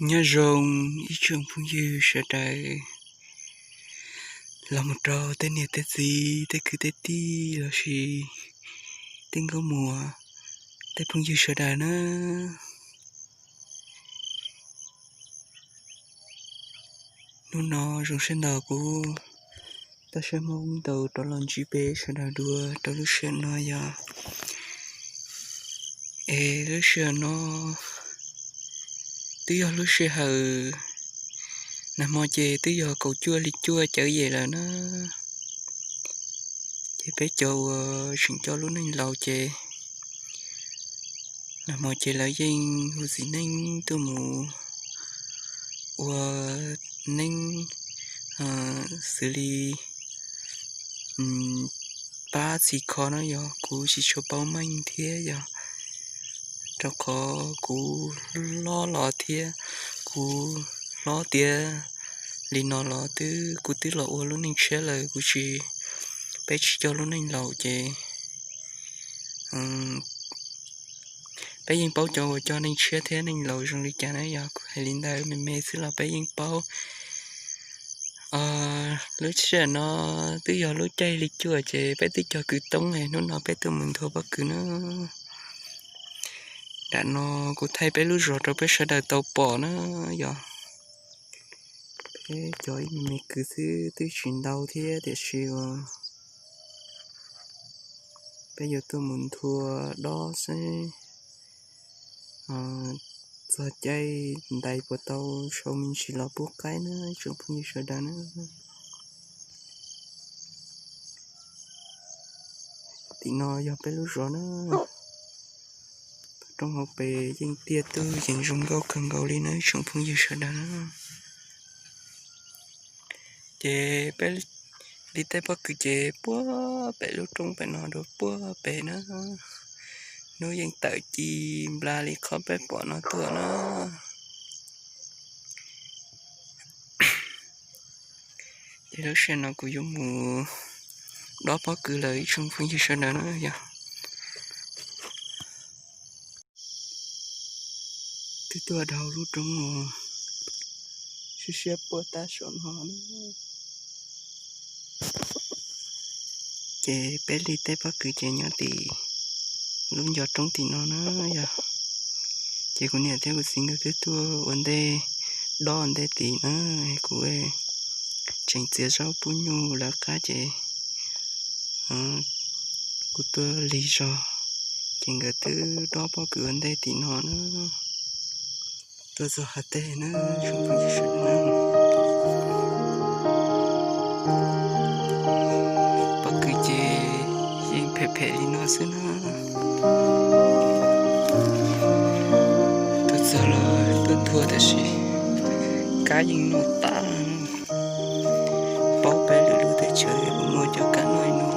Nyob zoo ib tsoom phooj ywg sawv daws, los mus rau tej niam tej txiv, tej kwv tej tij lossis tej nkauj muam, tej phooj ywg sawv daws na. Hnub no zoo siab ntau kuv tau siab hmoob ntau rov los ntsib peb sawv daws dua rau lub sij hawm no yog, es lub sij hawm no twb yog lub sij hawm, nag hmo ces twb yog kaum cuaj hli cuaj cawv yem lawm na. Ces peb cov uas tseem coj lub neej laus ces nag hmo ces lawv yeej hu txiv neej tuaj mus ua neeb xws li pab txhim kho no yog kuv tsis tshua paub meej thiab yog rau qhov kuv hlob los thiab, kuv hlob tiav li no los twb kuv twb los ua lub neej tshiab lawm, kuv tsis, peb tsis coj lub neej laus ces peb yeej paub cov uas coj neej tshiab thiab neej laus zoo li cas na, yog kuv hais li ntawd me me xwb los peb yeej paub. Lub sij hawm no twb yog lub caij hli cuaj ces peb twb cog kwv toob, hnub no peb tuaj mus nthua pob kws na. Nram no kuv thaij peb lub zos rau peb sawv daws tau pom na, yog peb cog ib me me kwv xwb twb tsis ntau thiab tiam sis uas peb yuav tuaj mus nthua dob seb txog caij ntais puas tau sau me ntsis los pub qaib na tsoom phooj ywg sawv daws na. Tim no yog peb lub zos na, roob hauv pes yeej tiaj tub yeej zoo nkauj kawg nkaus li na tsoom phooj ywg sawv daws na. Ces peb li tej pob kws ces puag pem lub roob pem no rau puag pem na, hnub yeej tawm ci nplas li qhov peb pom no tuaj na. Ces lub sij hawm no kuv yuav mus dob pob kws lawm ib tsoom phooj ywg sawv daws na yog. Twb tuaj dhau lub roob uas siab siab puag tab saum no na. Ces peb li tej pob kws ces nyob tim lub ncov roob tim no na yog. Ces kuv niam thiab kuv txiv nkawd twb tuaj ua ntej, dob ua ntej tim na, kuv tseem txiav zaub pub nyuj lawv qab ces kuv tuaj lig zog, ces nkawd twb dob pob kws ua ntej tim no na. Tuaj txog hav teg na, tsoom phooj ywg sawv daws na. Pob kws ces yeej phem phem li no xwb na. Tuaj txog los tuaj nthua tab sis kab yeej noj tas. Paub peb lwm lub teb chaws puas muaj cov kab noj li no,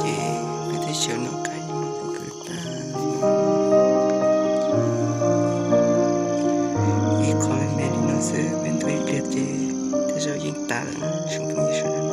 ces peb teb chaws no kab yeej noj pob kws tag. Ib qho me me li no xwb peb nthua ib pliag ces tej zaum yeej tas lawm na tsoom phooj ywg sawv daws na.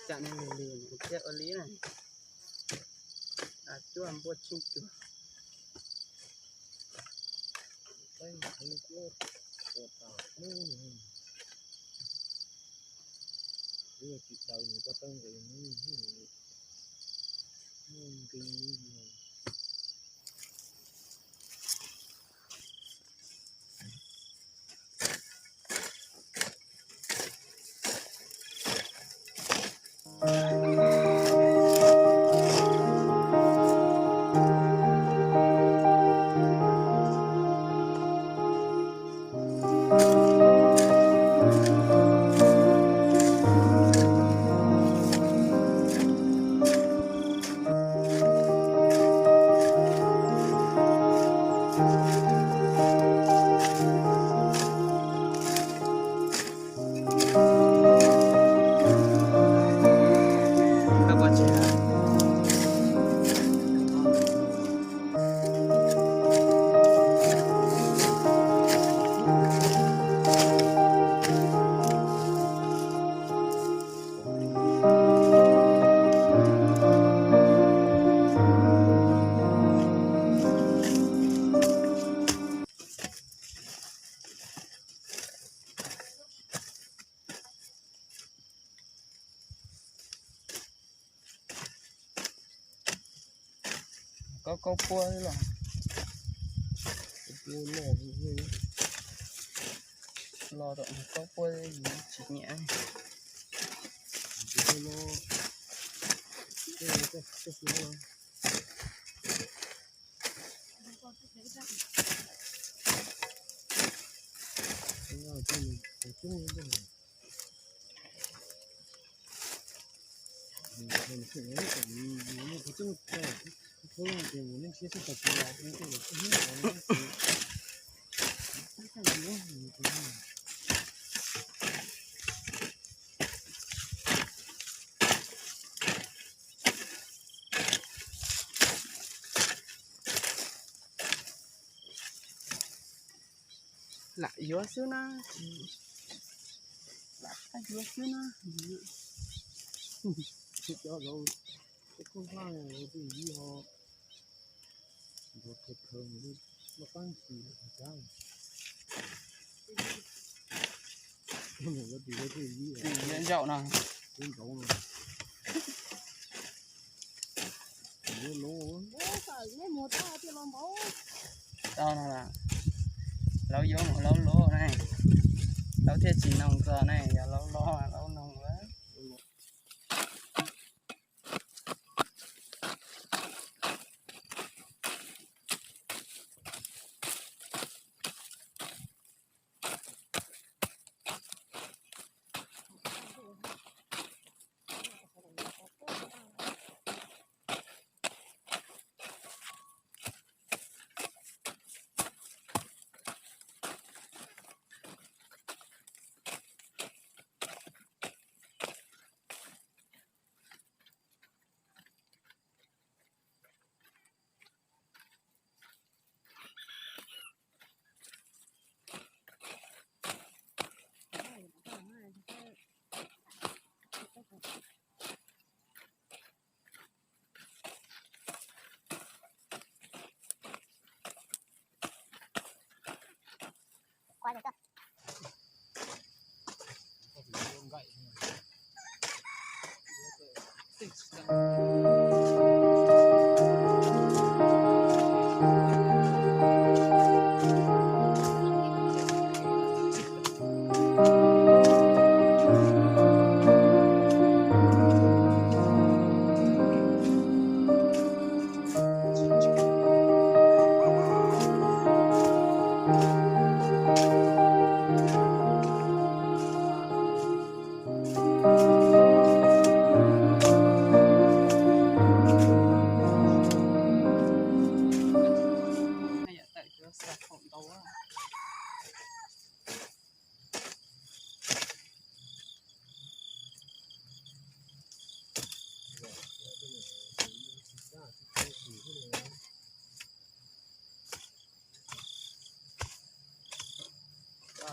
Tsam neeg lig lig thiab ua li na. Cuaj npuaj tsheej cuag. Teeb heev thiab ua tas hnub no. Twb tsis daws nws koj teeb nqis hnub no. Nqis li. Koj, koj puab los? Puab loj, los tom koj puab tsis nyiam. Lam yuav xwb na. Lam yuav xwb na. Cov zaum, cov koj hlaj, twj yij ho, nrog khaws khaws mus lub loj qab ntsis cab. Ntsaum no. Ntsaum no. Tau no las, laub yuav mus laub loj ne, laub thiaj tsis noog txog ne, yog laub loj laub noog lawm.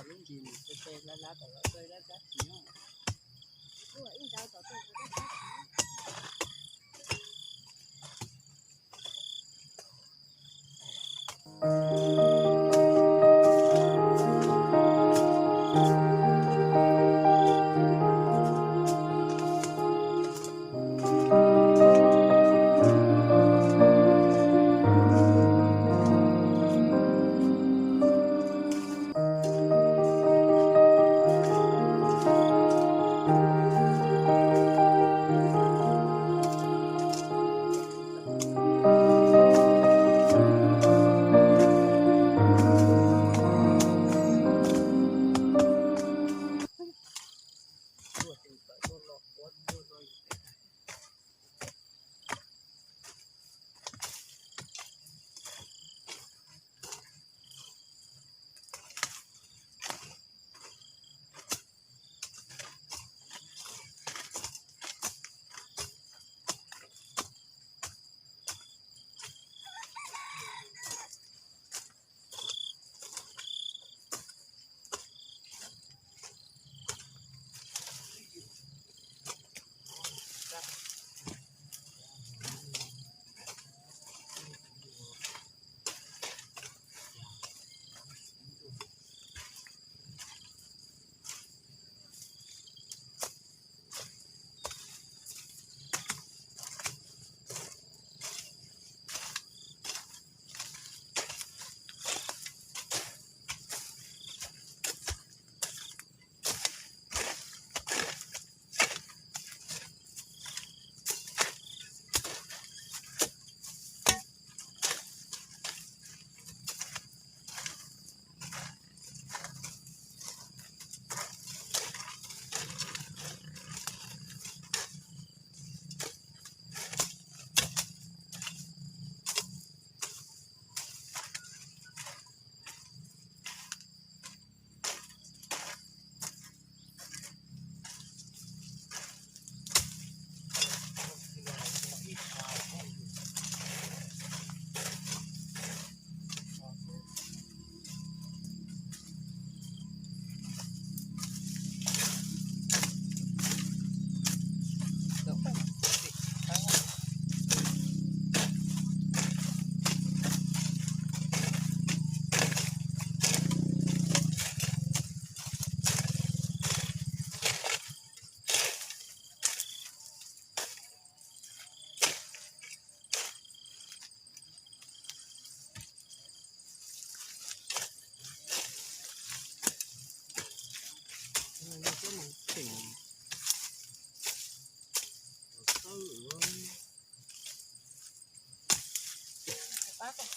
Lub ntsis mus tse tse lab lab tom lawv txawj dab dab tsi no. Ua ib ntav tom txawj dab dab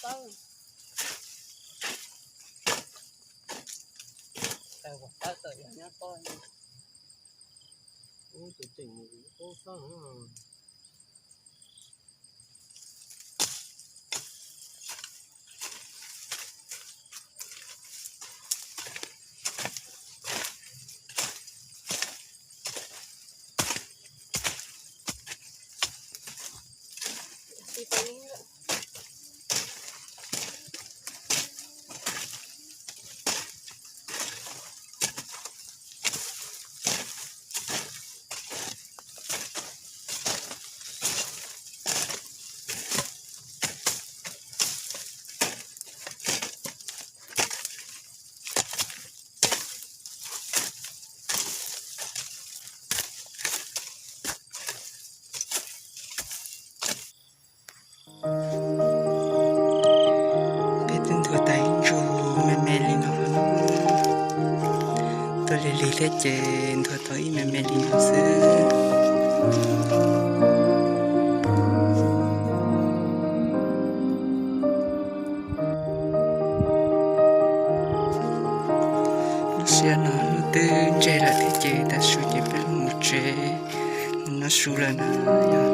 Tawm, tawm yog nyob toj. Ub, tus tseem mus ub toj. Peb twb nthuav tau ib ntsuj me me li no, tuaj lig lig thiab ces nthuav tau ib me me li no xwb. Lub sij hawm no lub twb ntseg lawm thiab ces tav su ces peb los mus tsev, mus noj su lawm na. Yog,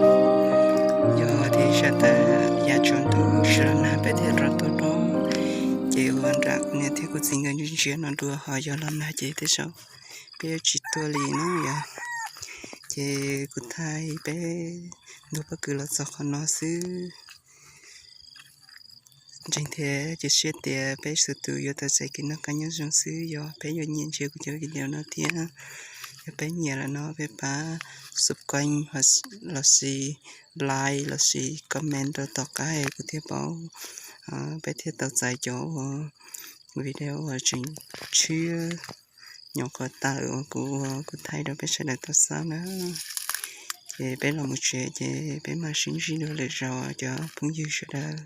yog tias sawv daws yav tsaus ntuj tsis los nag peb thiaj rov tuaj dua, ces ua nram kuv niam thiab kuv txiv nkawd ntsia ntsia no dua, ho yog los nag ces tej zaum peb yuav tsis tuaj li na yom. Ces kuv thaij peb ntu pob kws los txog qhov no xwb. Ntseeg thiab cia siab tias peb txhua tus yuav tau txais kev noj qab nyob zoo xwb. Yog peb yuav nyiam ntsia kuv cov video no thiab, yog peb nyiam lawm no peb pab subscribe los sis like los sis comment rau tom qab kuv thiaj paub peb thiaj tau txais cov video uas tseem tshiab nyuam qhuav tawm uas kuv, kuv thaij rau peb sawv daws tau xauj na. Ces peb los mus tsev ces peb mam sib ntsib dua lwm zaus cov phooj ywg sawv daws.